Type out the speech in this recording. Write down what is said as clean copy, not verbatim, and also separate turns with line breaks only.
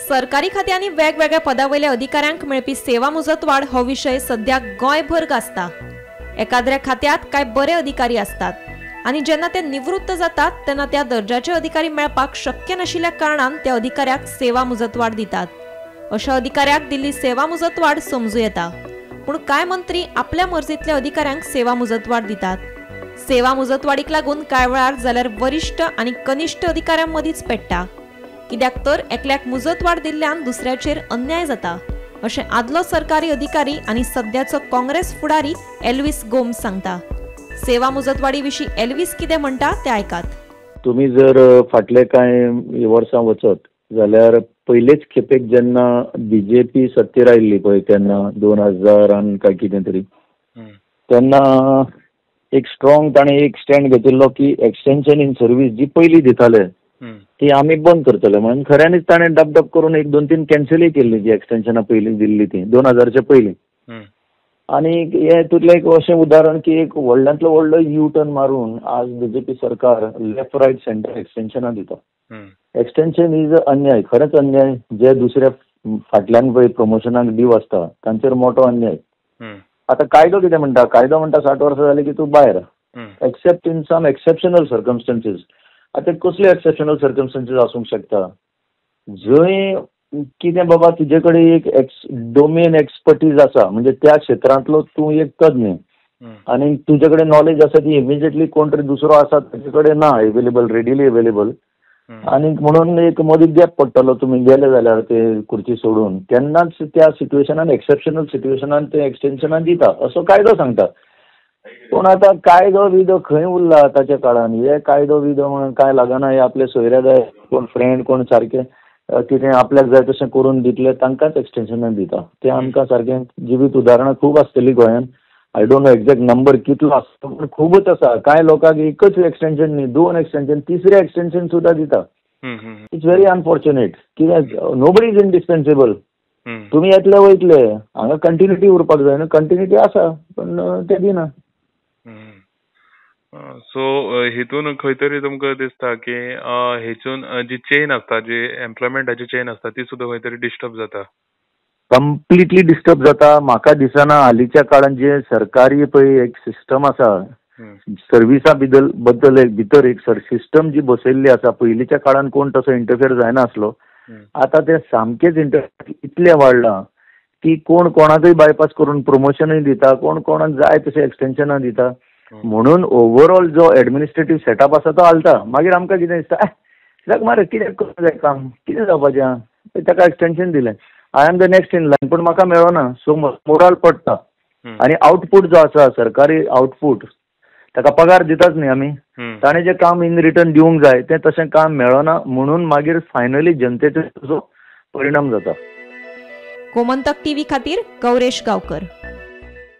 सरकारी खात्यांनी वेगवेगळ्या पदावयल्या अधिकाऱ्यांक मेळपी सेवा मुजतवाड हो विशय सध्या गोंयभर गाजता। एकाद्र्या खात्यात काय बरे अधिकारी असतात आणि जेन्ना ते निवृत्त जातात तेन्ना त्या दर्जाचे अधिकारी मेळपाक शक्य नाशिल्ल्या कारणान त्या अधिकाऱ्याक सेवा मुजतवाड दितात। अशा अधिकाऱ्याक दिल्ली सेवा मुजतवाड समजू येता, पूण काय मंत्री आपल्या मर्जीतल्या अधिकाऱ्यांक सेवा मुजतवाड दितात। सेवा मुजतवाडीक लागून काय वेळार जाल्यार वरिश्ठ आनी कनिश्ठ अधिकाऱ्यां मदींच पेट्टा, कित्याक तर एकल्याक मुजतवाड दिल्ल्यान दुसऱ्याचेर अन्याय जाता, अशें आदलो सरकारी अधिकारी आनी सद्याचो काँग्रेस फुडारी एल्विस गोम्स सांगता। सेवा मुजतवाडी विशीं एल्विस कितें म्हणटा तें आयकात।
तुमी जर फाटले कांय वर्सां वचत जाल्यार पयलेच खेपेक जेन्ना बीजेपी सत्तेर आयिल्ली पळय तेन्ना 2000 काय कितें तरी, तेन्ना एक स्ट्रॉंग ताणें एक स्टँड घेतिल्लो की एक्सटेन्शन इन सर्वीस जी पयलीं दिताले ती आमी बंद करतले म्हणून। खऱ्यांनीच ताणें डबडब करून 1 2 3 कॅन्सलय केल्ली जी एक्सटेन्शनां पयलीं दिल्ली ती 2000च्या पयलीं। आनी हें तुतलें एक अशें उदाहरण की एक व्हडल्यांतलो व्हडलो यू टर्न मारून आज बीजेपी सरकार लेफ्ट रायट सेंटर एक्सटेन्शनां दिता। एक्सटेन्शन is अन्याय, खरेंच अन्याय। जे दुसऱ्या फाटल्यान पळय प्रमोशनाक ड्यू आसता तांचेर मोठो अन्याय। आतां कायदो कितें म्हणटा? कायदो म्हणटा 60 वर्सां जाली की तूं भायर, except in some exceptional circumstances. आतां कसले एक्सेप्शनल सर्कमस्टन्सीस आसूंक शकता? जंय कितें बाबा तुजे कडेन एक डोमेन एक्सपर्टीज आसा, म्हणजे त्या क्षेत्रांतलो तूं एक तज्ञ आनी तुजे कडेन नॉलेज आसा ती इमिजिएटली कोण तरी दुसरो आसा ताजे कडेन ना अवेलेबल, रेडिली अवेलेबल, आनी म्हणून एक मदीं गॅप पडटलो तुमी गेले जाल्यार ते खुर्ची सोडून, तेन्नाच त्या सिट्युएशनान एक्सेप्शनल सिट्युएशनान ते एक्सटेन्शनान दिता असो कायदो सांगता। पूण आतां कायदो बियदो खंय उरला आतांच्या काळान? हे कायदो बियदो म्हणून कांय लागना। हे आपले सोयरे जाय, कोण फ्रेंड कोण सारके कितें आपल्याक जाय तशें करून दितले तांकांच एक्सटेन्शनान दिता। तें आमकां सारकें जिवीत उदाहरणां खूब आसतलीं गोंयांत। I don't know exact number कितलो आसता, पूण खूबच आसा। कांय लोकांक एकच एक्सटेन्शन न्ही, 2 एक्सटेन्शन, तिसरें एक्सटेन्शन सुद्दां दिता। It's very unfortunate. कित्याक नोबडी is indispensable. तुमी येतले वयतले, हांगा कंटिन्युटी उरपाक जाय न्हू। कंटिन्युटी आसा पण तें दिना।
सो हेतून खंय तरी तुमकां दिसता की हेतून जी चेन आसता, जी एम्प्लॉयमेंटाची चेन आसता ती सुद्दां खंय तरी डिस्टर्ब जाता,
कंप्लिटली डिस्टर्ब जाता। म्हाका दिसना हालींच्या काळान जे सरकारी पळय एक सिस्टम आसा सर्विसा बद्दल एक भितर एक सिस्टम जी बसयल्ली आसा, पयलींच्या काळान कोण तसो इंटरफेर जायनासलो, आतां तें सामकेंच इंटरफेर इतलें वाडलां की कोण कोणाकय बायपास करून प्रमोशनूय दिता, कोण कोणाक जाय तशें एक्सटेन्शनां दिता। म्हणून ओवरऑल जो एडमिनिस्ट्रेटीव सेटअप आसा तो हालता। मागीर आमकां कितें दिसता, कित्याक मारे कित्याक करूंक जाय काम, कितें जावपाचें, ताका एक्सटेन्शन दिलें, I am the next in line, पूण म्हाका मेळना, सो मोराल पडटा। आनी आउटपूट जो आसा सरकारी आउटपूट, ताका पगार दिताच न्ही आमी, ताणें जें काम इन रिटर्न दिवंक जाय तें तशें काम मेळना, म्हणून मागीर फायनली जनतेचेर ताजो परिणाम जाता।
गोमंतक टीव्ही खातीर गौरेश गांवकर।